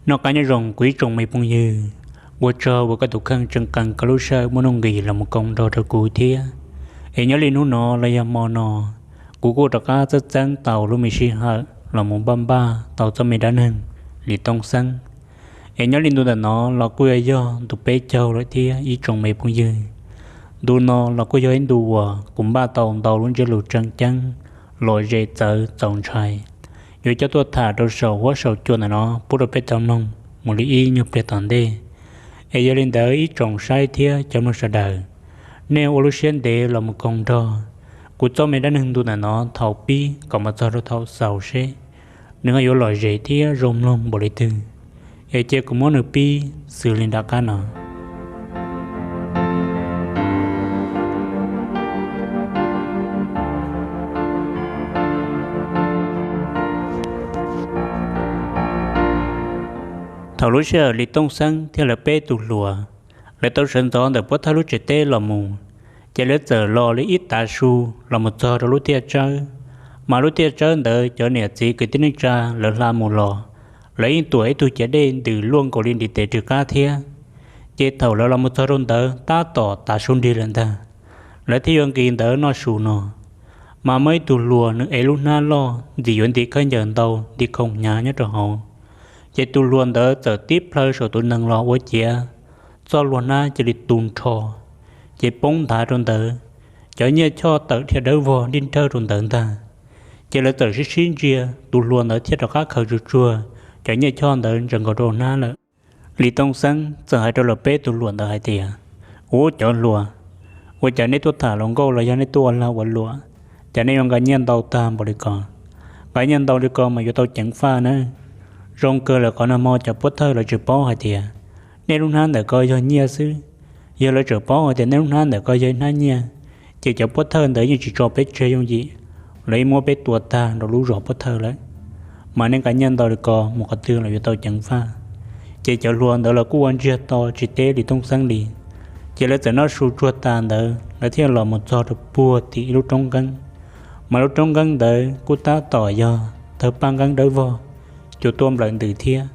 Noj qab nyob zoo kuv ib tsoom me phooj ywg, ua tsaug uas koj tus kheej tseem qee koj lub sij hawm muaj nuj nqis los mus koom nrog rau kuv thiab. Es nyob li hnub no los yog hmo no, kuv kuj rov qab txeeb txeeb tau lub me sij hawm los mus npaj npaj tau txoj me dab neeg Lis Tooj Xeeb. Es nyob li ntu ntawm no los kuj yog yog ntu peb caug lawm thiab ib tsoom me phooj ywg. Ntu no los kuj yog ib ntu uas kuv npaj tau ntau lub ntsiab lus tseem ceeb, lom zem txawv txaus ntshai, yuav coj tuaj tham rau saum huab saum cua ntawm no pub rau peb tau mloog mus li ib nyuag pliag tom ntej. Es yog li ntawd ib tsoom saib thiab cov mloog sawv daws, nej ua lub siab ntev los mus koom nrog kuv txoj me dab neeg ntu ntawm no thaum pib kom mus txog rau thaum xaus seb nws ho yuav lom zem thiab zoo mloog npaum li twg. Es cia kuv muab nws pib xws li nram qab no. Thaum lub sij hawm Lis Tooj Xeeb thiab lawv peb tus hluas, lawv tau sawv ntxov ntawm Puab Thawj lub tsev teb los mus, ces lawv txawm los li ib tav su los mus txog rau lub tiaj tsawb. Mas lub tiaj tsawb ntawd cov niam txiv kwv tij neej tsa lawv hla mus los, lawv yeej tuam ib tug ciav dej ntws luaj nkaus li ntiv tes rwg qab thiab. Ces thaum lawv los mus txog rau ntawd tab tom tav su nrig lawm ntag, lawv thiaj yuav nqis ntawd noj su no. Mas muaj ib tug hluas nws ev lub hnab loj ntxim yuav nti khaub ncaws ntau nti khoom hnyav nyob rau hauv. Ces tus hluas ntawd txawm tib plhaw saum tus nees los ua ciav txoj hlua hnab cia li tu nrho, ces poob nthav rau ntawd. Cov nyiaj choj tawm dhia dawb vog nrij nrawj rau ntawd ntag. Ces lawv txawm sib sib ntsia, tus hluas ntawd thiaj rov qab khaws tsuag tsuag cov nyiaj choj ntawd ntsaws nkaus rau hnab lawm. Lis Tooj Xeeb txawm hais rau lawv peb tus hluas ntawd hais tias, Ub cov hluas, ua cas nej tuaj tham hluas nkauj los yog nej tuaj ua lag ua luam, cas nej yuav nqa nyiaj ntau tag npaum li ko? Nqa nyiaj ntau li ko mas yuav tau ceev faj nawb. Zoo kawg lawm qhov nag hmo cov Puab Thawj lawv tsis paub hais tias nej lub hnab ntawm ko yog nyiaj xwb. Yog lawv tseem paub hais tias nej lub hnab ntawm ko yog ib hnab nyiaj, ces cov Puab Thawj ntawd yeej tsis tso peb tseg yooj yim, lawv yeej muab peb tua tag nrho lub zos Puab Thawj lawm. Mas nej nqa nyiaj ntau li ko mus qhov twg los yuav tau ceev faj. Ces cov hluas ntawd los kuj ua ntsiag to tsis teb Lis Tooj Xeeb li. Ces lawv txawm noj su tsuag tas ntawd lawv thiaj los mus txog rau puag tim ib lub roob nqeeb. Mas lub roob nqeeb ntawd kuj tab tom yog thawj paj nqeeb dawb vog, cua tuaj nplawm ntws thiab.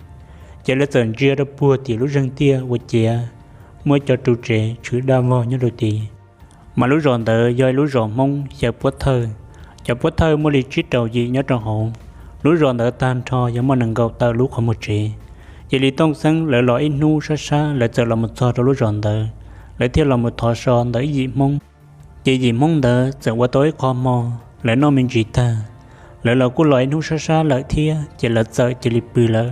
Ces lawv txawm ntsia rau puag tim lub zeeg tiaj ua ciav muaj ib co ru tsev tshwm daj vog nyob rau tid. Mas lub zos ntawd yog ib lub zos Hmoob xyaw Puab Thawj. Cov Puab Thawj muaj li tsib rau yim nyob rau hauv. Lub zos ntawd tag nrho yog muaj nees nkaum tawm lub qhov muag tsev. Ces Lis Tooj Xeeb lawv los ib hnub sab sab lawv txawm los mus txog rau lub zos ntawd, lawv thiaj los mus thov so ntawm ib yim Hmoob. Ces yim Hmoob ntawd txawm ua tau ib qho hmo, lawv noj me ntsis tag, lawv los kuj los ib hnub sab sab lawm thiab ces lawv txawm cia li pw lawm.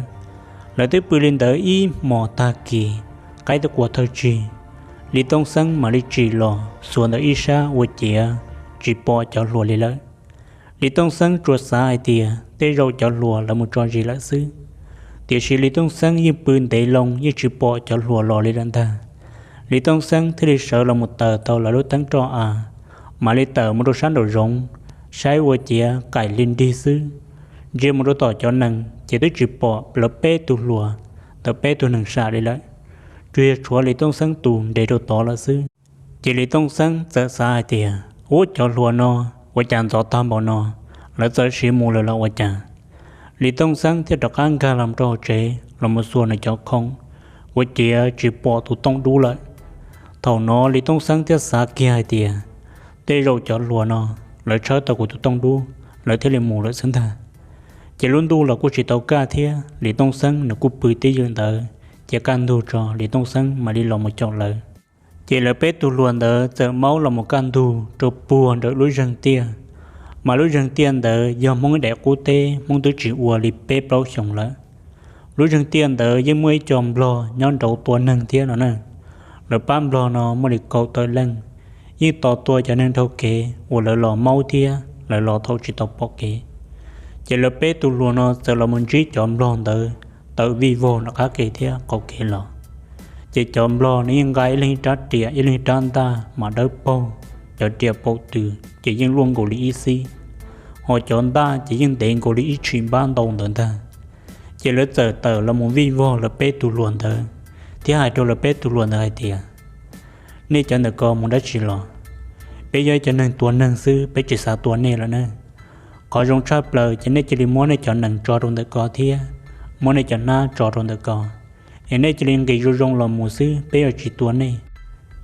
Lawv twb pw li ntawd ib hmos tag kis, qaib twb qua thawj tsig, Lis Tooj Xeeb mam li tsim los xuas ntawm ib sab ua ciav tsis pom cov hluas li lawm. Lis Tooj Xeeb tsuas xav hais tias tej zaum cov hluas lawv mus tso zis lawm xwb. Tiam sis Lis Tooj Xeeb yeej pw ntev loo yeej tsis pom cov hluas los li lawm ntag. Lis Tooj Xeeb thiaj li sawv los mus taws tau lawv lub teeb roj av, mam li tawm mus rau sab nraum zoov, saib ua ciav qaim li nrig xwb. Ntsia mus rau tom cov nees ces twb tsis pom lawv peb tug hluas ntawm peb tug nees sam li lawm, tsuas yog tshuav Lis Tooj Xeeb tus nres rau tod lawm xwb. Ces Lis Tooj Xeeb txawm xav hais tias, Ub, cov hluas no ua cas ntxov tag npaum no, lawv txawm siv mus lawm los ua cas? Lis Tooj Xeeb thiaj rov qab nkag los rau hauv tsev los mus xuas nws cov khoom, ua ciav tsis pom tus tooj dub lawm. Thaum no Lis Tooj Xeeb thiaj xav kiag hais tias, Tej zaum cov hluas no lawv tshawb tau kuv tus tooj dub, lawv thiaj li mus lawm xwb ntag. Ces lub ntuj los kuj tsis tau kaj thiab, Lis Tooj Xeeb nws kuj pw tib ywm ntawd, ces kaj ntug tso Lis Tooj Xeeb mam li los mus caum lawv. Ces lawv peb tug hluas ntawd txawm maub los mus kaj ntug rau puag nram lub zeeg tiaj. Mas lub zeeg tiaj ntawd yog Hmoob ib daim qub teb Hmoob twb tsis ua li peb plaub xyoos lawm. Lub zeeg tiaj ntawd yeej muaj ib co nplog nyob nraud tua neeg thiab no na. Lawv pab nplog no muaj li kaum tawm leej, yeej tos tua cov neeg dhau kev uas lawv los maub thiab lawv los thaum tsis tau pom kev. Ces lawv peb tus hluas no txawm los mus ntsib cov nplog ntawd tawm vij vog nram qab ke thiab qaum kev los. Ces cov nplog no yeej nqa ib leeg ib rab riam ib leeg ib rab ntaj mas dawb paug, cov riam paum twg ces yeej luaj nkaus li ib xib, ho cov ntaj ces yeej ntev nkaus li ib tshim npab ntau ntawd ntag. Ces lawv txawm tawm los mus vij vog lawv peb tus hluas ntawd, thiab hais rau lawv peb tus hluas ntawd hais tias, nej cov ntawm ko mus dab tsi los? Peb yog ib cov neeg tua neeg xwb, peb tsis xav tua nej lawm na. Qhov zoo tshaj plaws ces nej cia li muab nej cov nees tso rau ntawm ko thiab muab nej cov hnab tso rau ntawm ko, es nej cia li nqis zoo zoo los mus xwb, peb yuav tsis tua nej.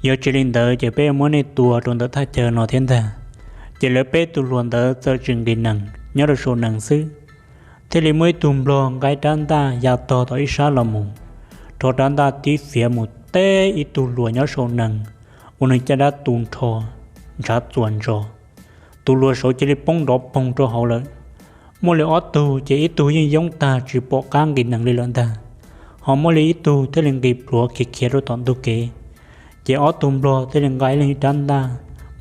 Yog tsis li ntawd ces peb yuav muab nej tua rau ntawm thaj chaw no thiab ntag. Ces lawv peb tus hluas ntawd txawm tsis nqis nees, nyob rau saum nees xwb, thiaj li muaj ib tug nplog nqa rab ntaj ya tog tom ib sab los mus, rho rab ntaj tib fiav mus teb ib tug hluas nyob saum nees, ua nws caj dab tu nrho, ntshav txuas ntsos. Tus hluas saud cia li poob nrov poog rau hauv lawm. Muaj li ob tug ces ib tug yeej yoob tag tsis pom qab nqis nees li lawm ntag, ho muaj li ib tug thiaj li nqis plhuav khiav khiav rau tom ntug kev. Ces ob tug nplog thiaj li nqa ib leeg ib rab ntaj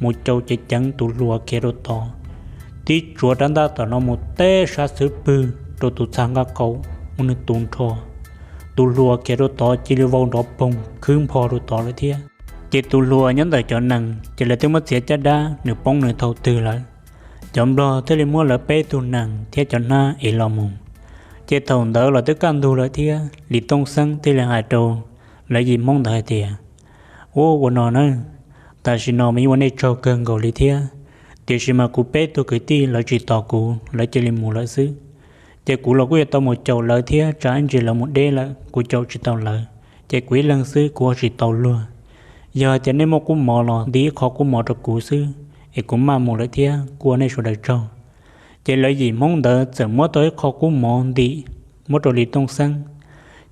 mus caum ceev ceev tus hluas khiav rau tod, tib tsuav rab ntaj tom no mus teb sab xub pwg rau tus txha nqaj qaum, ua nws tu nrho. Tus hluas khiav rau tod cia li vau nrov poog khwb npho rau tod lawm thiab. Ces tus hluas nyob ntawm cov nees ces lawv twb muab txiav caj dab nws poob nws thaum twg lawm. Cov nplog thiaj li muab lawv peb tug nees thiab cov hnab ev los mus. Ces thaum ntawd los twb kaj ntug lawm thiab, Lis Tooj Xeeb thiaj li hais rau lawv yim Hmoob ntawd hais tias, ua ua no na, tam sim no mas yeej ua nej tsaug kawg nkaus li thiab, tiam sis mas kuv peb tug kwv tij lawv tsis tos kuv, lawv cia li mus lawm xwb. Ces kuv los kuj yuav tau mus caum lawv thiab, tsam ib ntsis lawv mus deb lawm kuv caum tsis tau lawv, ces kuv ib leeg xwb kuv ua tsis tau luag. Yog hais tias nej muaj kub mov los ntim ib qho kub mov rau kuv xwb, es kuv maj mus lawm thiab, kuj ua nej sawv daws tsaug. Ces lawv yim Hmoob ntawd txawm muab tau ib qho kub mov ntim muab rau Lis Tooj Xeeb.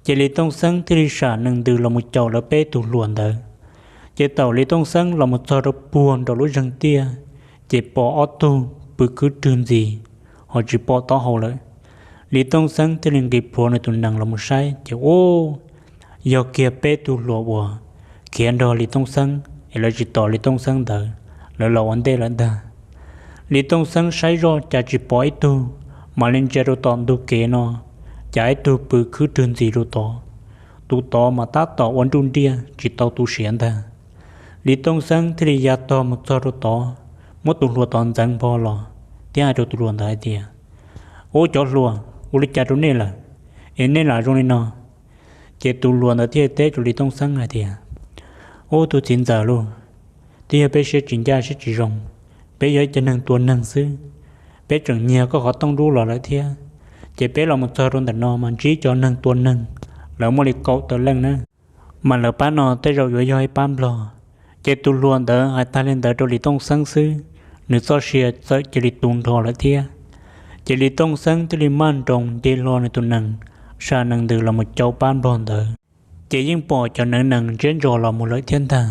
Ces Lis Tooj Xeeb thiaj li sam nees ntws los mus caum lawv peb tug hluas ntawd. Ces thaum Lis Tooj Xeeb los mus txog rau puag nraum lub zeeg tiaj, ces pom ob tug pw khwb rwg ntxiv, ho tsis pom taub hau lawm. Lis Tooj Xeeb thiaj li nqis plhuav nws tus nees los mus saib ces ub, yog kiag peb tug hluas uas khiav nrog Lis Tooj Xeeb es lawv tsis tos Lis Tooj Xeeb ntawd, lawv los ua ntej lawm ntag. Lis Tooj Xeeb saib zoj cas tsis pom ib tug, mam li ntsia rau tom ntug kev no, cas ib tug pw khwb rwg ntxiv rau tod. Tus tod mas tab tom ua nruj nriaj tsis tau tu siav ntag. Lis Tooj Xeeb thiaj li ya tog mus txog rau tod, muab tus hluas tod ntxeev npho los thiab hais rau tus hluas ntawd hais tias, ub cov hluas, ua li cas rau nej lawm es nej lam zoo li no? Ces tus hluas ntawd thiaj teb rau Lis Tooj Xeeb hais tias, ub tus txiv ntxawm lauj, twb yog peb siab tsis ncaj siab tsis zoo, peb yog ib cov neeg tua neeg xwb, peb tseem nyiag koj qhov tooj dub los lawm thiab. Ces peb los mus txog rau ntawm no mas ntsib cov neeg tua neeg, lawv muaj li kaum tawm leej na, mas lawv pab no tej zaum yuav yog ib pab nplog. Ces tus hluas ntawd hais tag li ntawd rau Lis Tooj Xeeb xwb, nws txoj sia txawm cia li tu nrho lawm thiab. Ces Lis Tooj Xeeb thiaj li maj nroos nce hlo nws tus nees, sam nees ntws los mus caum pab nplog ntawd. Ces yeej pom cov neev nees ntsiab ntsos los mus lawm thiab ntag.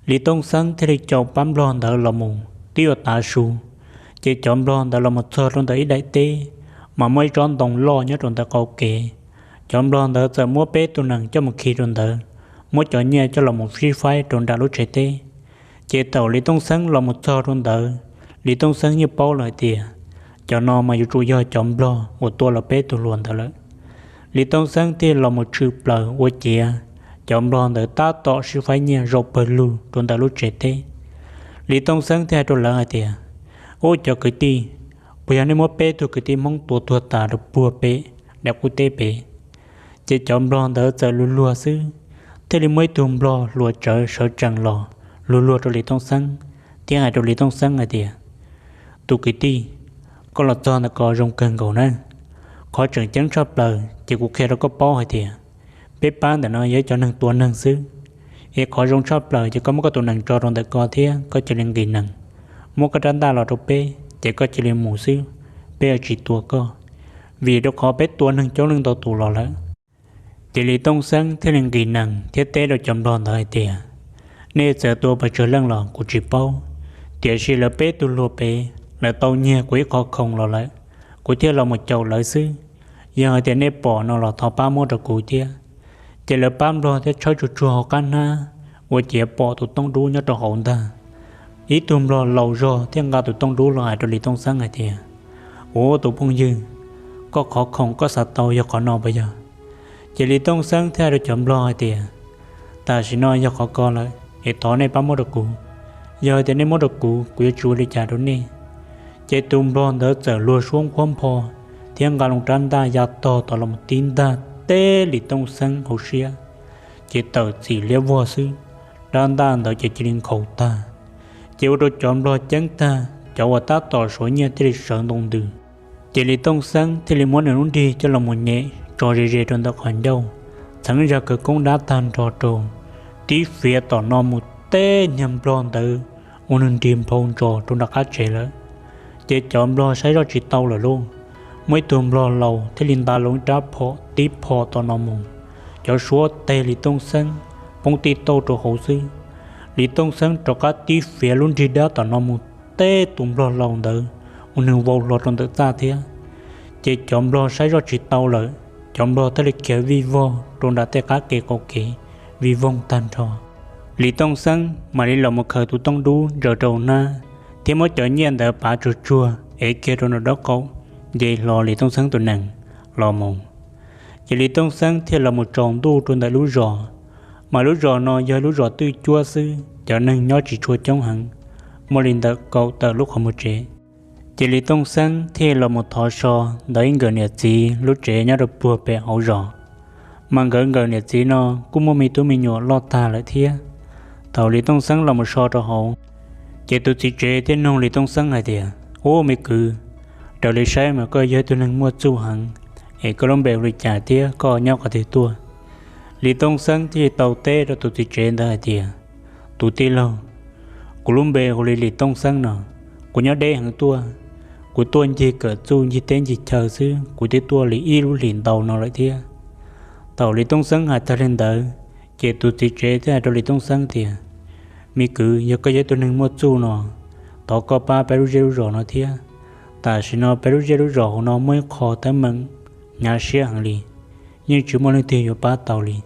Lis Tooj Xeeb thiaj li caum pab nplog ntawd los mus twb yuav tav su. Ces cov nplog ntawd los mus txog rau ntawm ib daim teb, mas muaj ib tsob ntoo loj nyob rau ntawm qaum kev. Cov nplog ntawd txawm muab peb tus nees coj mus khi rau ntawd, muab cov nyiaj coj los mus sib faib rau nram lub tsev teb. Ces thaum Lis Tooj Xeeb los mus txog rau ntawd, Lis Tooj Xeeb yeej paub lawm hais tias cov no mas yuav tsum yog cov nplog uas tua lawv peb tus hluas ntawd lawm. Lis Tooj Xeeb thiaj los mus tshwm plaws ua ciav, cov nplog ntawd tab tom sib faib nyiaj zaum pawg lug rau ntawm lub tsev teb. Lis Tooj Xeeb thiaj hais rau lawv hais tias, ub cov kwv tij, puas yog nej muab peb tug kwv tij Hmoob tua tuag tas rau puag pem daim qub teb pem? Ces cov nplog ntawd txawm luag luag xwb, thiaj li muaj ib tug nplog hluas tsawv sawv tsees los luag luag rau Lis Tooj Xeeb, thiab hais rau Lis Tooj Xeeb hais tias, tus kwv tij, koj los txog ntawm ko zoo kawg nkaus na. Qhov tseem ceeb tshaj plaws ces kuv qhia rau koj paub hais tias peb pab ntawm no yog ib cov neeg tua neeg xwb, es qhov zoo tshaj plaws ces koj muab koj tus nees tso rau ntawm ko thiab koj cia li nqis nees, muab koj rab ntaj los rau peb ces koj cia li mus xwb, peb yuav tsis tua koj, vim rau qhov peb tua neeg coob leej ntau tus los lawm. Ces Lis Tooj Xeeb thiaj li nqis nees thiab teb rau cov nplog ntawd hais tias, nej txawm tua pes tsawg leej los kuv tsis paub, tiam sis lawv peb tug hluas pem lawv tau nyiag kuv ib qho khoom los lawm, kuv thiaj los mus caum lawv xwb. Yog hais tias nej pom no los thov pab muab rau kuv thiab. Ces lawv pab nplog thiaj tshawb tsuag tsuag hauv qab hnab, ua ciav pom tus tooj dub nyob rau hauv ntag. Ib tug nplog laus zog thiaj nqa tus tooj dub los hais rau Lis Tooj Xeeb hais tias, Ua tus phooj ywg, koj qhov khoom koj xav tau yog qhov no puas yog? Ces Lis Tooj Xeeb thiaj hais rau cov nplog hais tias, Tam sim no yog qhov ko lawm es thov nej pab muab rau kuv. Yog tias nej muab rau kuv, kuv yuav tsis ua li cas rau nej. Ces tus nplog ntawd txawm luag suab nqhuab npho thiab nqa loo rab ntaj ya tog tom los mus tib ntaj teb Lis Tooj Xeeb hauv siab, ces tawm txim liab vog xwb, rab ntaj ntawd ces cia li nkhaus tag. Ces ua rau cov nplog ceeb tag, cov uas tab tom suav nyiaj thiaj li sawv ntoo ntws. Ces Lis Tooj Xeeb thiaj li muab nws lub nrig coj los mus nyem tso ze ze rau ntawm qhov ncauj, txheev zaj khawv koob dab tag nrho rau, tib fiav tom no mus teb niag nplog ntawd ua nws nrig nphau ntsos rau nram qab tsev lawm. Ces cov nplog saib zoj tsis tau lawm lauj, muaj ib tug nplog laus thiaj li nta loo ib rab phom tib phom tom no mus, cov suab teg Lis Tooj Xeeb poob tij tauj rau hauv xwb. Lis Tooj Xeeb rov qab tib fiav lub nrig dab tom no mus teb tus nplog laus ntawd ua nws vau hlo rau ntawm txaj thiab. Ces cov nplog saib zoj tsis tau lawm, cov nplog thiaj li khiav vij vog rau nram tej qab kev qaum kev, vij voog tag nrho. Lis Tooj Xeeb mam li los mus khaws tus tooj dub ntsaws rau hnab, thiab muab cov nyiaj ntawd pav tsuag tsuag ev kiag rau nram dab qaum, nce hlo Lis Tooj Xeeb tus nees los mus. Ces Lis Tooj Xeeb thiaj los mus tsaus ntuj rau ntawm lub zos, mas lub zos no yog lub zos twj cuab xwb, cov neeg nyob tsis tshua coob heev, muaj li ntawm kaum tawm lub qhov muag tsev. Ces Lis Tooj Xeeb thiaj los mus thov so ntawm ib nkawm niam txiv lub tsev nyob rau puag pem hauv zos. Mas nkawd nkawm niam txiv no kuj muaj me tub me nyuam loj tag lawm thiab. Thaum Lis Tooj Xeeb los mus so rau hauv, ces tus txiv tsev thiaj nug Lis Tooj Xeeb hais tias, Ub me kwv, raws li saib mas koj yog ib tug neeg muaj txuj heev, es koj lub npe hu li cas thiab koj nyob qhov twg tuaj? Lis Tooj Xeeb thiaj li tau teb rau tus txiv tsev ntawd hais tias, Tus tij laug, kuv lub npe hu li Lis Tooj Xeeb no, kuv nyob deb heev tuaj, kuv tuaj ncig kawm txuj ncig teb ncig chaw xwb kuv twb tuaj li ib lub hlis ntau no lawm thiab. Thaum Lis Tooj Xeeb hais tag li ntawd, ces tus txiv tsev thiaj hais rau Lis Tooj Xeeb tias, Me kwv, yog koj yog ib tug neeg muaj txuj no, thov koj pab peb lub zej lub zos no thiab. Tam sim no peb lub zej lub zos hauv no muaj ib qho teeb meem hnyav siab heev li, yeej tsis muaj leej twg yuav pab tau li.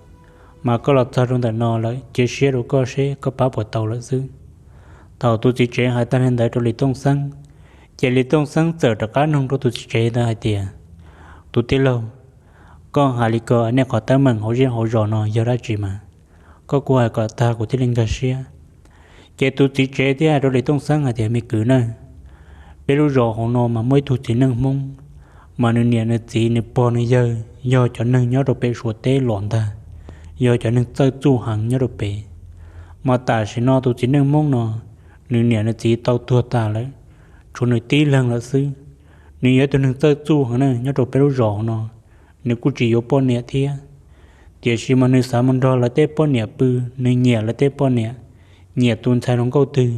Mas koj los txog rau ntawm no lawm, cia siab rau koj seb koj pab puas tau lawm xwb. Thaum tus txiv tsev hais tag li ntawd rau Lis Tooj Xeeb, ces Lis Tooj Xeeb txawm rov qab nug rau tus txiv tsev ntawd hais tias, Tus tij laug, koj hais li ko nej qhov teeb meem hauv zej hauv zos no yog dab tsi mas? Koj kuj hais kom tag kuv thiaj li nkag siab. Ces tus txiv tsev thiaj hais rau Lis Tooj Xeeb hais tias, Me kwv na, peb lub zos hauv no mas muaj ib tug txiv neej Hmoob, mas nws niam nws txiv nws pog nws yawg yog cov neeg nyob rau pem Suav teb los ntag, yog cov neeg txawj txuj heev nyob rau pem. Mas tam sim no tus txiv neej Hmoob no, nws niam nws txiv tau tuag tas lawm, tshuav nws tib leeg lawm xwb. Nws yog ib tug neeg txawj txuj heev na nyob rau peb lub zos hauv no, nws kuj tsis yuav poj niam thiab. Tiam sis mas nws xav mus nrog lawv tej poj niam pw, nws nyiam lawv tej poj niam, nyiam tus ntxhais hluas nkauj twg,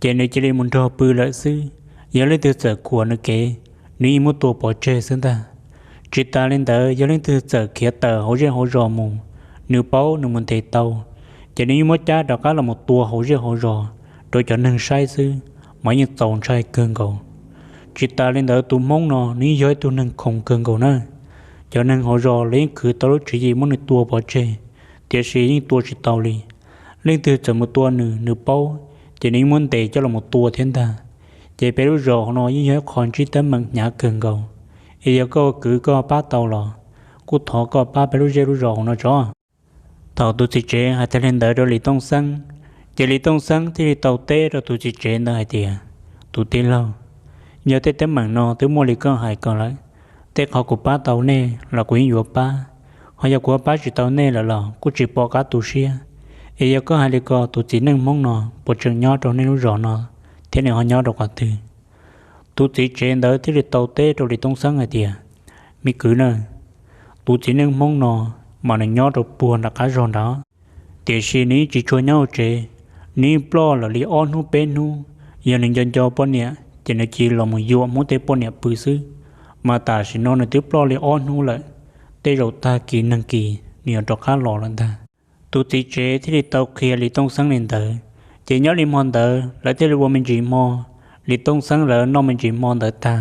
ces nws cia li mus nrog pw lawm xwb. Yog leej twg txawm khuam nws kev, nws yeej muab tua pov tseg xwb ntag. Tsis tas li ntawd, yog leej twg txawm khiav tawm hauv zej hauv zos mus, nws paub nws mus ntes tau, ces nws yeej muab cab rov qab los mus tua hauv zej hauv zos rau cov neeg saib xwb, mas yeej txaus ntshai kawg nkaus. Tsis tas li ntawd, tus Hmoob no nws yeej yog ib tug neeg khoom kawg nkaus na. Cov neeg hauv zos los yeej khwv tau lub tswv yim muab nws tua pov tseg, tiam sis yeej tua tsis tau li. Leej twg txawm mus tua nws, nws paub, ces nws yeej muab ntes coj los mus tua thiab ntag. Ces peb lub zos hauv no yeej yog ib qho ntsib teeb meem hnyav kawg nkaus. Es yog koj ua kwv koj pab tau los, kuj thov koj pab peb lub zej lub zos hauv no tso. Thaum tus txiv tsev hais tag li ntawd rau Lis Tooj Xeeb, ces Lis Tooj Xeeb thiaj li tau teb rau tus txiv tsev ntawd hais tias, Tus tij laug, yog tej teeb meem no twb muaj li koj hais ko lawm, tej qhov kuv pab tau nej los kuv yeej yuav pab, ho yog kuv pab tsis tau nej lawm los kuj tsis pom qab tu siab. Es yog koj hais li ko, tus txiv neej Hmoob no puas tseem nyob rau nej lub zos no, thiab nws ho nyob rau qhov twg? Tus txiv tsev ntawd thiaj li tau teb rau Lis Tooj Xeeb hais tias, Me kwv na, tus txiv neej Hmoob no mas nws nyob rau puag nram qab zog nrad, tiam sis nws yeej tsis tshua nyob hauv tsev. Nws yeej ploj lawm li ob hnub peb hnub, yog nws nco nco poj niam ces nws cia li los mus yuam Hmoob tej poj niam pw xwb. Mas tam sim no nws twb ploj li ob hnub lawm, tej zaum tag kis neeg kis nws yuav rov qab los lawm ntag. Tus txiv tsev thiaj li tau qhia Lis Tooj Xeeb li ntawd, ces nyob li hmo ntawd lawv thiaj li ua me ntsis hmo, Lis Tooj Xeeb lawv noj me ntsis hmo ntawd tag,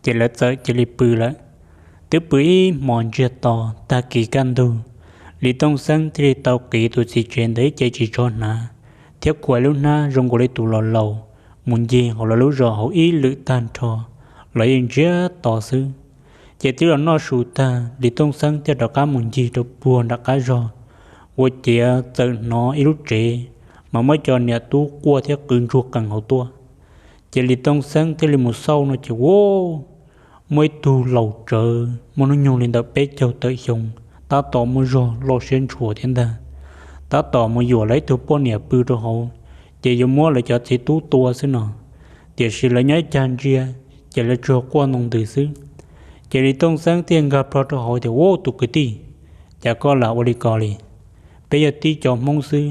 ces lawv txawm cia li pw lawm. Twb pw ib hmos ntsiag to, tag kis kaj ntug, Lis Tooj Xeeb thiaj li tau qiv tus txiv tsev ntawd ib ce tsis tshua hnav, thiab khuam lub hnab zoo nkaus li tus laus laus mus ncig hauv lawv lub zos hauv ib lwm tag nrho los yeej ntsiag to xwb. Ces twb los noj su tag, Lis Tooj Xeeb thiaj rov qab mus ncig rau puag nram qab zog, ua ciav txawm hnov ib lub tsev mas muab cov niam tub quaj thiab qw ntsuag qees hauv tuaj. Ces Lis Tooj Xeeb thiaj li mus xauj no ces ua muaj ib tug laus tsawv muaj hnub nyoog li ntawm peb caug tawm xyoo, tab tom muaj zog loj siab ntshua thiab ntag, tab tom mus yuam lawv ib tug poj niam pw rau hauv, ces yuav muab lawv cov txiv tub tua xwb no. Tiam sis lawv nyob ib cag ntsia, ces lawv tsuas quaj ntoo ntws xwb. Ces Lis Tooj Xeeb thiaj nkag plho rau hauv tias, Ua tus kwv tij, cas koj lam ua li ko li? Peb yog tib cov Hmoob xwb,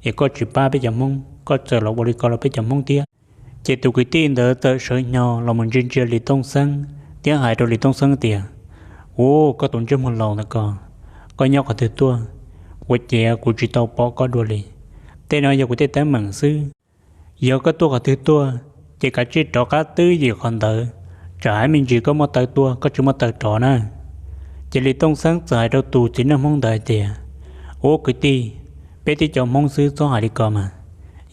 es koj tsis pab peb cov Hmoob, koj txawm los ua li ko rau peb cov Hmoob thiab. Ces tus kwv tij ntawd txawm sawv hnyo los mus ntsia ntsia Lis Tooj Xeeb thiab hais rau Lis Tooj Xeeb tias, Ua, koj tus ntsej muag laus ntawm ko, koj nyob qhov twg tuaj? Ua ciav kuv tsis tau pom koj dua li. Tej no yog kuv tej teeb meem xwb. Yog koj tuaj qhov twg tuaj, ces kav tsij rov qab twb yim qhov ntawd, tsam ib me ntsis koj muaj taw tuaj koj tsis muaj taw rov na. Ces Lis Tooj Xeeb txawm hais rau tus txiv neej Hmoob ntawd hais tias, Ua kwv tij, peb tib cov Hmoob xwb txhob hais li ko mas.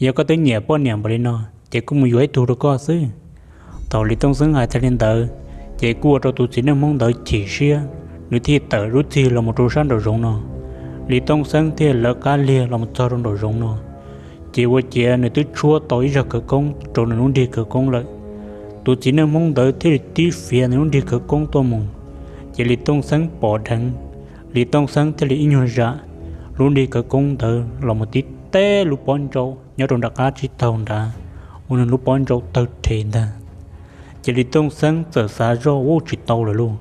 Yog koj twb nyiam poj niam npaum li no, ces kuv mus yuav ib tug rau koj xwb. Thaum Lis Tooj Xeeb hais tag li ntawd, ces kuj ua rau tus txiv neej Hmoob ntawd chim siab, nws thiaj tawm lub txig los mus rau sab nraum zoov no. Lis Tooj Xeeb thiaj lawv qab liag los mus txog rau nraum zoov no, ces ua ciav nws twb tshuab tau ib zaj khawv koob rau nws lub nrig khawv koob lawm. Tus txiv neej Hmoob ntawd thiaj li tib fiav nws lub nrig khawv koob tuaj mus, ces Lis Tooj Xeeb pom dheev. Lis Tooj Xeeb thiaj li ib nyuag zam lub nrig khawv koob ntawd los mus tib teb lub pob ntsaum nyob rau nram qab tsib taug nrad, ua nws lub pob ntsaum tawg rhe ntag. Ces Lis Tooj Xeeb txawm xav zoj ua tsis tau lawm lauj.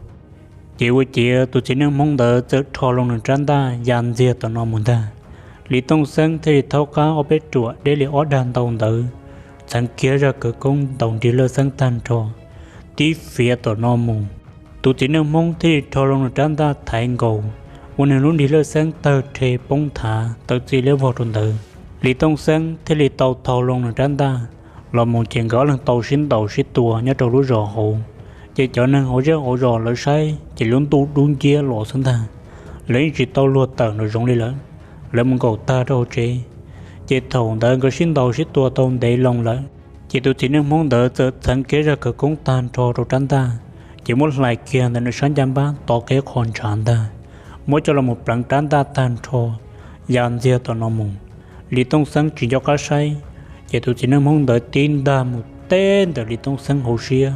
Ces ua ciav tus txiv neej Hmoob ntawd txawm rho loo nws rab ntaj ya ntxiag tom no mus ntag. Lis Tooj Xeeb thiaj li thaub qab ob peb ruam deb li ob dag ntau ntawd, txheev kiag zaj khawv koob ntaus nrig Lawj Xeeb tag nrho, tib fiav tom no mus. Tus txiv neej Hmoob thiaj li rho loo nws rab ntaj thaiv nkaus, ua nws lub nrig Lawj Xeeb tawg rhe poob nthav tawm txij liab vog rau ntawd. Lis Tooj Xeeb thiaj li tau thau loo nws rab ntaj los mus ces nkawd ob leeg tau sib ntaus sib tua nyob rau lub zos hauv. Ces cov neeg hauv zej hauv zos lawv saib ces lub ntuj dub nciab los xwb ntag, lawv yeej tsis tau luag tawm nraum zoov li lawm, lawv mus nkaum tag rau hauv tsev. Ces thaum ntawd nkawd sib ntaus sib tua tau ntev loo lawm, ces tus txiv neej Hmoob ntawd txawm txheev kiag zaj khawv koob tag nrho rau rab ntaj, ces muab hlais kiag ntawm nws sab ncaj npab tov kiag qho ntshav ntag, muab coj los mus pleev rab ntaj tag nrho ya ntxiag tom no mus. Lis Tooj Xeeb tsis nco qab saib, ces tus txiv neej Hmoob ntawd tib ntaj mus teb ntawm Lis Tooj Xeeb hauv siab,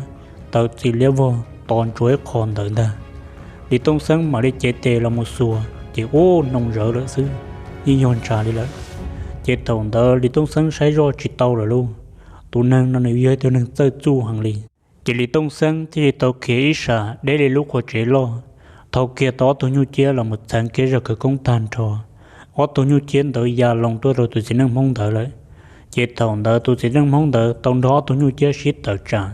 tawm txij liab vog tos ntsuav ib qho ntawd ntag. Lis Tooj Xeeb mam li cev tes los mus xuas ces ub, noo zawv lawm xwb, yeej yog ntshav li lawm. Ces thaum ntawd Lis Tooj Xeeb saib zoj tsis tau lawm lauj, tus neeg no nws yog ib tug neeg txawj txuj heev li. Ces Lis Tooj Xeeb thiaj li tau khiav ib sam deb li lub qhov tsev loj, thau kiag tau ob tug nyuj ciab los mus txheev kiag zaj khawv koob tag nrho. Ob tug nyuj ciab ntawd ya loo tuaj rau tus txiv neej Hmoob ntawd lawm. Ces thaum ntawd tus txiv neej Hmoob ntawd tau nrog ob tug nyuj ciab sib tawm tsam,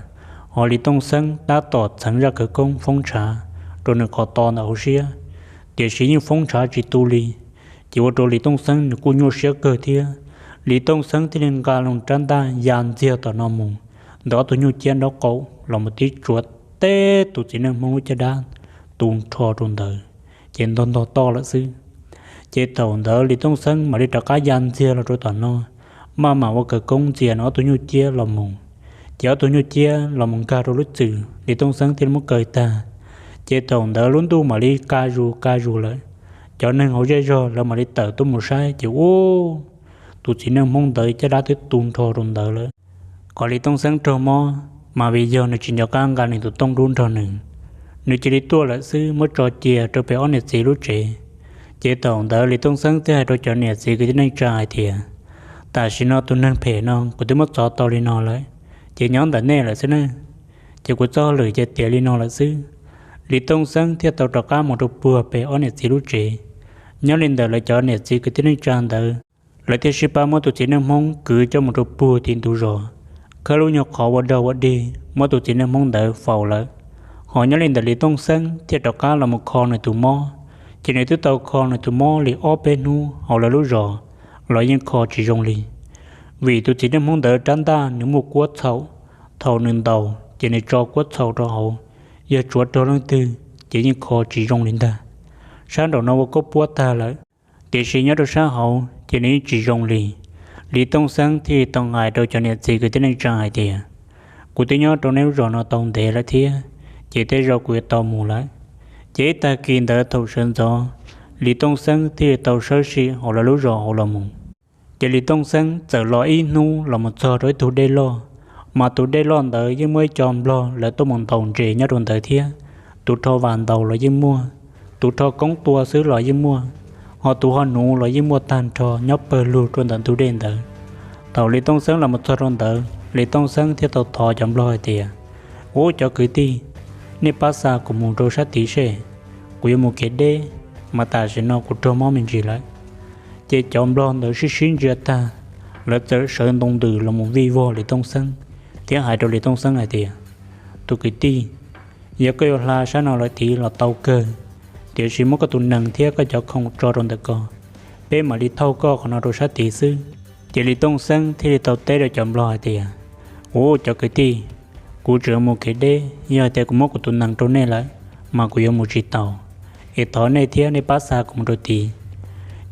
ho Lis Tooj Xeeb tab tom txheev zaj khawv koob foob ntshav rau nws qhov to ntawm hauv siab, tiam sis yeej foob ntshav tsis tu li. Ces ua rau Lis Tooj Xeeb nws kuj nyuaj siab kawg thiab. Lis Tooj Xeeb thiaj li nqa loo rab ntaj ya ntxiag tom no mus, ntawm ob tug nyuj ciab nraub qaum los mus tib tsuav teb tus txiv neej Hmoob lub caj dab tu nrho rau ntawd, ces ntog ntog toj lawm xwb. Ces thaum ntawd Lis Tooj Xeeb mam li rov qab ya ntxiag los rau tom no, maj mam ua khawv koob ntxias nws ob tug nyuj ciab los mus. Ces ob tug nyuj ciab los mus nkag rau lub txwm Lis Tooj Xeeb thiaj li muab kaw tag. Ces thaum ntawd lub ntuj mam li qa zus qa zus lawm, cov neeg hauv zej zog lawv mam li tawm tuaj mus saib ces ub, tus txiv neej Hmoob ntawd caj dab twb tu nrho rau ntawd lawm. Qhov Lis Tooj Xeeb raug mob mas vim yog nws tsis nco qab nqa nws tus tooj dub nrog nws, nws cia li tuaj lawm xwb muab tso cia rau pem ob niam txiv lub tsev. Ces thaum ntawd Lis Tooj Xeeb thiaj hais rau cov niam txiv kwv tij neej tsa hais tias, Tam sim no tus neeg phem no kuv twb muab txov tau li no lawm, ces nyob ntawm nej lawm xwb na. Ces kuv txoj hauj lwm ces tiav li no lawm xwb. Lis Tooj Xeeb thiaj tau rov qab mus rau puag pem ob niam txiv lub tsev. Nyob li ntawm lawv cov niam txiv kwv tij neej tsa ntawd, lawv thiaj sib pab muab tus txiv neej Hmoob kwv coj mus rau puag tim ntug zos, khawb lub nyuag qhov ua dog ua dig muab tus txiv neej Hmoob ntawd faus lawm. Ho nyob li ntawm Lis Tooj Xeeb thiaj rov qab los mus kho nws tus mob, ces nws twb tau kho nws tus mob li ob peb hnub hauv lawv lub zos los yeej kho tsis zoo li. Vim tus txiv neej Hmoob ntawd rab ntaj nws muaj kuab txhaum, thaum nws ntaus ces nws tso kuab txhaum rau hauv, yog tsuav raug leej twg ces yeej kho tsis zoo li ntag. Sab nraum no ua kuab puab tag lawm, Tiam sis nyob rau sab hauv ces nws yeej tsis zoo li. Lis Tooj Xeeb thiaj li tau hais rau cov niam txiv kwv tij neej tsa hais tias, kuv twb nyob rau nej lub zos no tau ntev lawm thiab, ces tej zaum kuv yuav tau mus lawm. Ces ib tag kis ntawd thaum sawv ntxov, Lis Tooj Xeeb thiaj li tau sawv sim hauv lawv lub zos hauv los mus. Ces Lis Tooj Xeeb txawm los ib hnub los mus txog rau ib tug dej loj, mas tus dej loj ntawd yeej muaj ib co nplog lawv tuaj mus ntaus ntses nyob rau ntawd thiab. Tus rho vas ntaus los yeej muaj, tus rho koob tua xwb los yeej muaj, ho tus ho nuv los yeej muaj tag nrho nyob pawg lug rau ntawm ntug dej ntawd. Thaum Lis Tooj Xeeb los mus txog rau ntawd, Lis Tooj Xeeb thiaj tau thov cov nplog hais tias, ub, cov kwv tij, nej pab xa kuv mus rau sab tid seb, kuv yuav mus kev deb, mas tam sim no kuv raug mob me ntsis lawm. Ces cov nplog ntawd sib sib ntsia tag, lawv txawm sawv ntoo ntws los mus vij vog Lis Tooj Xeeb thiab hais rau Lis Tooj Xeeb hais tias, tus kwv tij, yog koj yuav hla sab no lawm tid los tau kawg, tiam sis muab koj tus nees thiab koj cov khoom tso rau ntawm ko, peb mam li thauj koj qhov no rau sab tid xwb. Ces Lis Tooj Xeeb thiaj li tau teb rau cov nplog hais tias, ub, cov kwv tij, kuv tseem mus kev deb, yog hais tias kuv muab kuv tus nees rau nej lawm, mas kuv yuav mus tsis taus, es thov nej thiab nej pab xa kuv mus rau tid.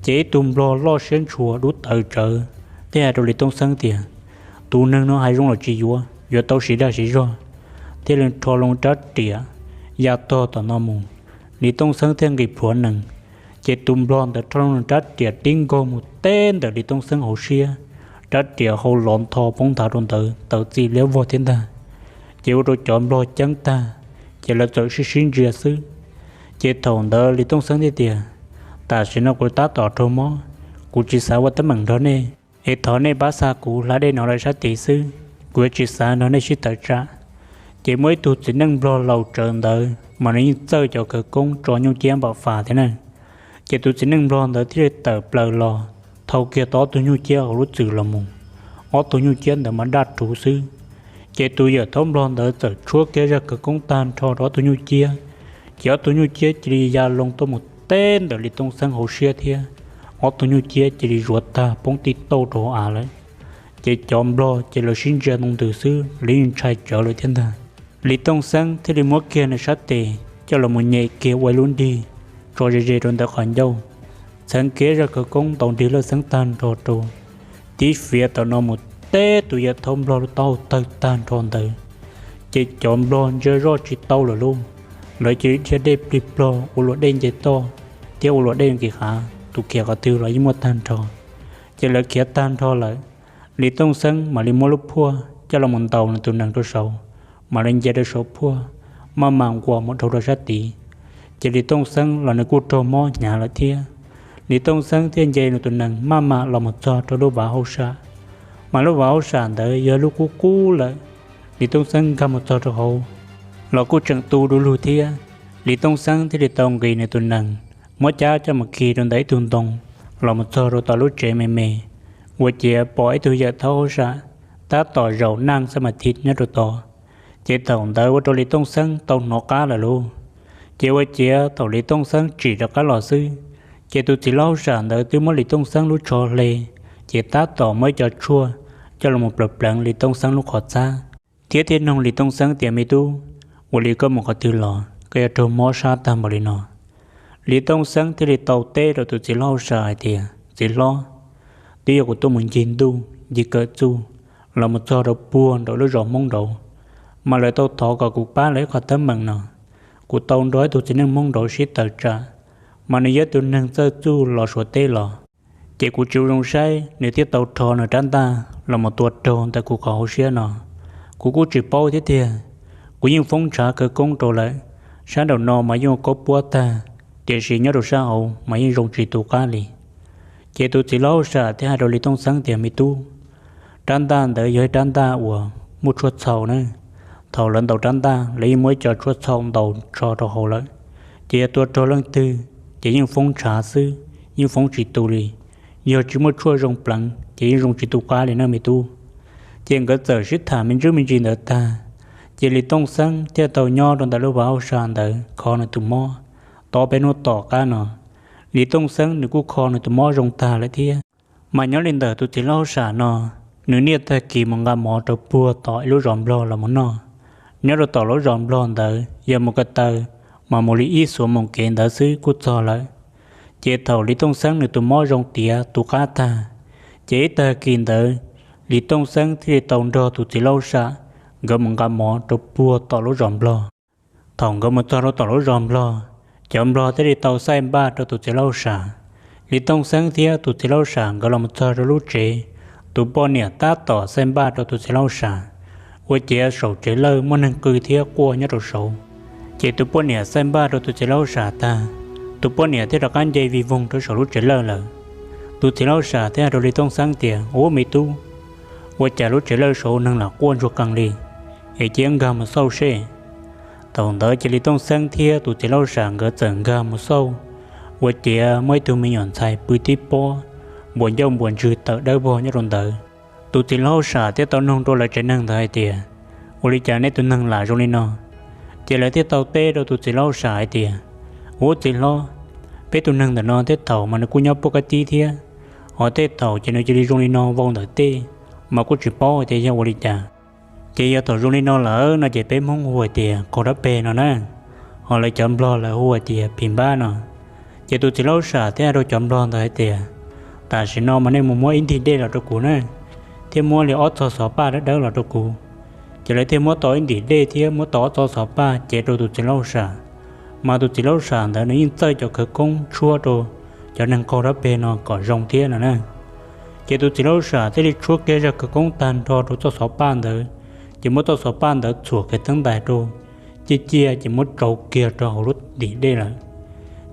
Ces ib tug nplog loj siab ntshua dub tawv tsawv thiaj hais rau Lis Tooj Xeeb tias, tus neeg no hais zoo los tsis yuav, yuav tau siv dag siv zog. Thiaj li rho loo rab riam ya tog tom no mus, Lis Tooj Xeeb thiaj nqis plhuav nees. Ces tus nplog ntawd rho loo rab riam tib nkaug mus teb ntawm Lis Tooj Xeeb hauv siab, rab riam hau lov ntho poob nthav rau ntawd tawm txim liab vog thiab ntag. Ces ua rau cov nplog ceeb tag, ces lawv txawm sib sib ntsia xwb. Ces thaum ntawd Lis Tooj Xeeb thiaj tias, tam sim no kuv tab tom raug mob, kuv tsis xav ua teeb meem nrog nej, es thov nej pab xa kuv hla dej no lawm sab tid xwb, kuv yuav tsis xav nrog nej sib tawm tsam. Ces muaj ib tug txiv neej nplog laus tsawv ntawd mas nws yeej txawj cov khawv koob tso nyuj ciab npam fas thiab na. Ces tus txiv neej nplog ntawd thiaj li tawm plaws los thau kiag tau ob tug nyuj ciab hauv lub txwm los mus. Ob tug nyuj ciab ntawd mas daj ruv xwb. Ces tus yawm thaub nplog ntawd txawm tshuab kiag zaj khawv koob tag nrho rau ob tug nyuj ciab, ces ob tug nyuj ciab cia li ya loo tuaj mus teb ntawm Lis Tooj Xeeb hauv siab thiab. Ob tug nyuj ciab cia li zuav tag poob tib tauj rau hauv av lawm. Ces cov nplog ces lawv sib ntsia ntoo ntws xwb, lawv yeej ntshai tsawv lawm thiab ntag. Lis Tooj Xeeb thiaj li muab kiag nws sab tes coj los mus nyem kiag ua ib lub nrig tso ze ze rau ntawm qhov ncauj, txheev kiag zaj khawv koob ntaus nrig lawj xeeb tag nrho rau, tib fiav tam no mus teb tus yawm thaub nplog lub taub hau tawg tag nrho ntawd. Ces cov nplog ntsia zoj tsis tau lawm lauj, lawv cia li dhia dej plig plog ua luam dej nce toj thiab ua luam dej nqis hav, tus khiav qhov twg los yeej muaj tag nrho. Ces lawv khiav tag nrho lawm, Lis Tooj Xeeb mam li muab lub phuaj coj los mus ntaus nws tus nees rau saud, mam li nce rau saum phuaj, maj mam nquas mus dhau rau sab tid. Ces Lis Tooj Xeeb los nws kuj raug mob hnyav lawm thiab. Lis Tooj Xeeb thiaj nce nws tus nees maj mam los mus txog rau lub vaj hauj sam, mas lub vaj hauj sam ntawd yog lub qub qub lawm. Lis Tooj Xeeb nkag mus txog rau hauv los kuj tseem tu du lug thiab. Lis Tooj Xeeb thiaj li tau nqis nws tus nees, muab cab coj mus khi rau ntawm ib tug ntoo los mus txog rau tom lub tsev me me, ua ciav pom ib tug yawm thaub hauj sam tab tom zaum naj xab mas thib nyob rau tod. Ces thaum ntawd ua rau Lis Tooj Xeeb tau hnov qab lawm lauj. Ces ua ciav thaum Lis Tooj Xeeb tsim rov qab los xwb, ces tus txiv hlob hauj sam ntawd twb muab Lis Tooj Xeeb lub tsho hle, ces tab tom muab ib co tshuaj coj los mus pleev pleev Lis Tooj Xeeb lub qhov txhab, thiab thiaj noog Lis Tooj Xeeb tias, me tub, ua li koj mus qhov twg los koj yuav raug mob sab tag npaum li no? Lis Tooj Xeeb thiaj li tau teb rau tus txiv hlob hauj sam hais tias, txiv hlob, twb yog kuv tuaj mus ncig ntuj ncig kawm txuj los mus txog rau puag nraum lub zos Hmoob nraud, mas lawv tau thov kom kuv pab lawv ib qho teeb meem no. Kuv tau nrog ib tug txiv neej Hmoob nraud sib tawm tsam, mas nws yog tus neeg txawj txuj los Suav teb los, ces kuv tsis ua zoo saib nws thiaj tau rho nws rab ntaj los mus tua raug ntawm kuv qhov hauv siab no. Kuv kuj tsis paub thiab tiag, kuv yeej foob ntshav khawv koob rau lawm, sab nraum no mas yeej ua kaub puab tag, tiam sis nyob rau sab hauv mas yeej zoo tsis tu qab li. Ces tus txiv hlob hauj sam thiaj hais rau Lis Tooj Xeeb tias, me tub, rab ntaj ntawd yog ib rab ntaj uas muaj tshuaj txhaum na. Thaum lawv ntaus rab ntaj lawv yeej muab ib co tshuaj txhaum ntaus tso rau hauv lawm, ces yog tua raug leej twg ces yeej foob ntshav xwb, yeej foob tsis tu li. Yog tsis muaj tshuaj zoo pleev ces yeej zoo tsis tu qab li na me tub. Ces nkawd txawm sib tham me ntsuj me ntsis ntawd tag, ces Lis Tooj Xeeb thiaj tau nyob rau ntawm lub vaj hauj sam ntawd kho nws tus mob. Tau peb hnub tom qab no, Lis Tooj Xeeb nws kuj kho nws tus mob zoo tag lawm thiab. Mas nyob li ntawm tus txiv hlob hauj sam no, nws niaj tag kis mus nqa mov rau puag tom ib lub zos Nplog los mus noj. Nyob rau tom lub zos Nplog ntawd yog mus ko taw, mas mus li ib xuab moos kev ntawd xwb kuj txog lawm. Ces thaum Lis Tooj Xeeb nws tus mob zoo tiav tu qab tag, ces ib tag kis ntawd Lis Tooj Xeeb thiaj li tau nrog tus txiv laus sam nkawd mus nqa mov rau puag tom lub zos nplog. Thaum nkawd mus txog rau tom lub zos nplog, cov nplog thiaj li tau xaij npaj rau tus txiv laus sam. Lis Tooj Xeeb thiab tus txiv laus sam nkawd los mus txog rau lub tsev, tus poj niam tab tom xaij npaj rau tus txiv laus sam, ua ciav saum tsev lawj muaj neeg qw thiab quaj nyob rau saud. Ces tus poj niam xaij npaj rau tus txiv laus sam tag, tus poj niam thiaj rov qab nce vij voog rau saum lub tsev lawj lawm. Tus txiv laus sam thiaj hais rau Lis Tooj Xeeb tias, Ub me tub, ua cas lub tsev lawj saud neeg lam quaj ntsuag qees li, es cia nkag mus xauj seb. Thaum ntawd ces Lis Tooj Xeeb thiab tus txiv laus sam nkawd txawm nkag mus xauj, ua ciav muaj ib tug me nyuam ntxhais pw tib pob, npuas ncauj npuas ntswg tawm dawb vog nyob rau ntawd. Tus txiv laus sam thiaj tau nug rau lawv tsev neeg ntawd hais tias, Ua li cas nej tus neeg lam zoo li no? Ces lawv thiaj tau teb rau tus txiv laus sam hais tias, Ub txiv hlob, peb tus neeg ntawm no tej thaum mas nws kuj nyob puag kab tib thiab, ho tej thaum ces nws cia li zoo li no vau ntawm tej, mas kuj tsis paub hais tias yog ua li cas. Ces yog thaum zoo li no lawm no ces peb Hmoob hu hais tias qaug dab peg no na, ho lawv cov nplog lawv hu hais tias phim npab no. Ces tus txiv laus sam thiaj hais rau cov nplog ntawd hais tias, Tam sim no mas nej mus muab ib ntim dej los rau kuv na, thiab muab li ob txog xov paj dawb dawb los rau kuv. Ces lawv thiaj muab tau ib ntim dej thiab muab tau ob txog xov paj cev rau tus txiv laus sam. Mas tus txiv laus sam ntawd nws yeej txawj cov khawv koob tshuab rau cov neeg qaug dab peg no kom zoo thiab no na. Ces tus txiv laus sam thiaj li tshuab kiag zaj khawv koob tag nrho rau txoj xov paj ntawd, ces muab txoj xov paj ntawd txhuam kiag teeb ntais rau, ciaj ciaj ces muab tsau kiag rau hauv lub ntim dej lawm.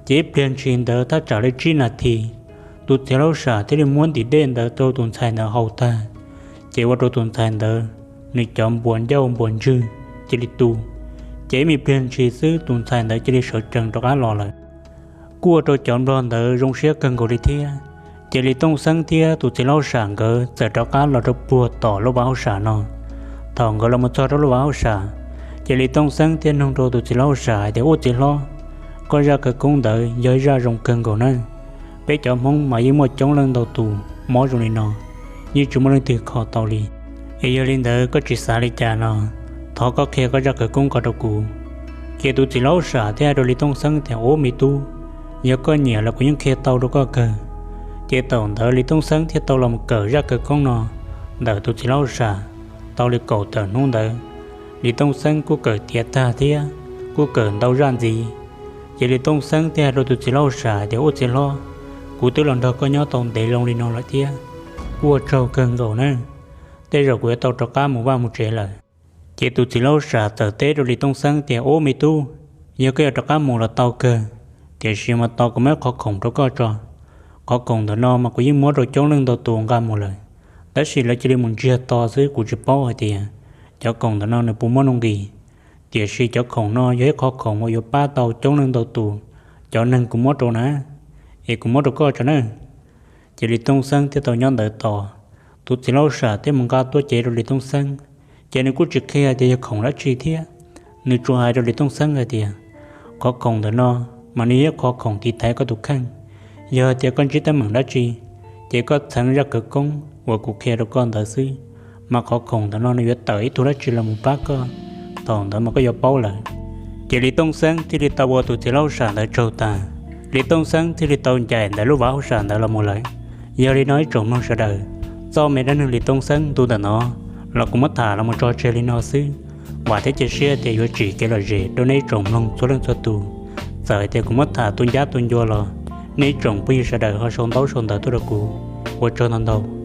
Ces ib pliag ntshis ntawd thaj tsam li tsib nas this, tus txiv laus sam thiaj li muab ntim dej ntawd rau tus ntxhais ntawd haus tag, ces ua rau tus ntxhais ntawd nws cov npuas ncauj npuas ntswg cia li tu. Ces ib me pliag ntshis xwb tus ntxhais ntawd cia li sawv tsees rov qab los lawm. Kuj ua rau cov nplog ntawd zoo siab kawg nkaus li thiab. Ces Lis Tooj Xeeb thiab tus txiv laus sam nkawd txawm rov qab los rau puag tom lub vaj hauj sam no. Thaum nkawd los mus txog rau lub vaj hauj sam, ces Lis Tooj Xeeb thiaj nug rau tus txiv laus sam hais tias, Ub txiv hlob, koj zaj khawv koob ntawd yog ib zaj zoo kawg nkaus na. Peb cov Hmoob mas yeej muaj coob leej ntau tus mob zoo li no, yeej tsis muaj leej twg kho tau li. Es yog li ntawd koj tsis xav li cas no, thov koj qhia koj zaj khawv koob ko rau kuv. Ces tus txiv laus sam thiaj hais rau Lis Tooj Xeeb tias, Ub me tub, yog koj nyiam los kuv yeej qhia tau rau koj kawg. Ces thaum ntawd Lis Tooj Xeeb thiaj tau los mus kawm zaj khawv koob no ntawm tus txiv laus sam tau li kaum tawm hnub ntawd. Lis Tooj Xeeb kuj kawm tiav tag thiab kuj kawm ntau zaj ntxiv. Ces Lis Tooj Xeeb thiaj hais rau tus txiv laus sam tias, Ub txiv hlob, kuv twb los nrog koj nyob tau ntev loo li no lawm thiab, kuj ua tsaug kawg nkaus na. Tej zaum kuv yuav tau rov qab mus vaj mus tsev lawm. Ces tus txiv laus sam txawm teb rau Lis Tooj Xeeb tias, Ub me tub, yog koj yuav rov qab mus los tau kawg, tiam sis mas tos kuv muab ib qhov khoom rau koj tso. Qhov khoom ntawm no mas kuv yeej muab rau coob leej ntau tus nqa mus lawm, tab sis lawv cia li mus ntsiag to xwb, kuv tsis paub hais tias cov khoom ntawm no nws puas muaj nuj nqis. Tiam sis cov khoom no yog ib qhov khoom uas yuav pab tau coob leej ntau tus cov neeg kuv muab rau na, es kuv muab rau koj tso na. Ces Lis Tooj Xeeb thiaj tau nyob ntawd tos. Tus txiv laus sam thiaj mus nqa tuaj cev rau Lis Tooj Xeeb, ces nws kuj tsis qhia tias yog khoom dab tsi thiab. Nws tsuas hais rau Lis Tooj Xeeb hais tias, Qhov khoom ntawm no mas nws yog ib qhov khoom tiv thaiv koj tus kheej. Yog tias koj ntsib teeb meem dab tsi, ces koj txheev zaj khawv koob uas kuv qhia rau koj ntawd xwb, mas qhov khoom ntawm no nws yuav tawm ib tug dab tsi los mus pab koj, thaum ntawd mas koj yuav paub lawm. Ces Lis Tooj Xeeb thiaj li tau ua tus txiv laus sam ntawd tsaug tas, Lis Tooj Xeeb thiaj li tau ncaim ntawm lub vaj hauj sam ntawd los mus lawm. Yog li no ib tsoom mloog sawv daws, txoj me dab neeg Lis Tooj Xeeb ntu ntawm no los kuv muab tham los mus tso tseg li no xwb. Vam thiab cia siab tias yuav tsim kev lom zem rau nej ib tsoom mloog txhua leej txhua tus. Txawm hais tias kuv muab tham tu ncab tu ncua los, nej ib tsoom phooj ywg sawv daws ho sau ntaub sau ntawv tuaj rau kuv. Ua tsaug ntau ntau.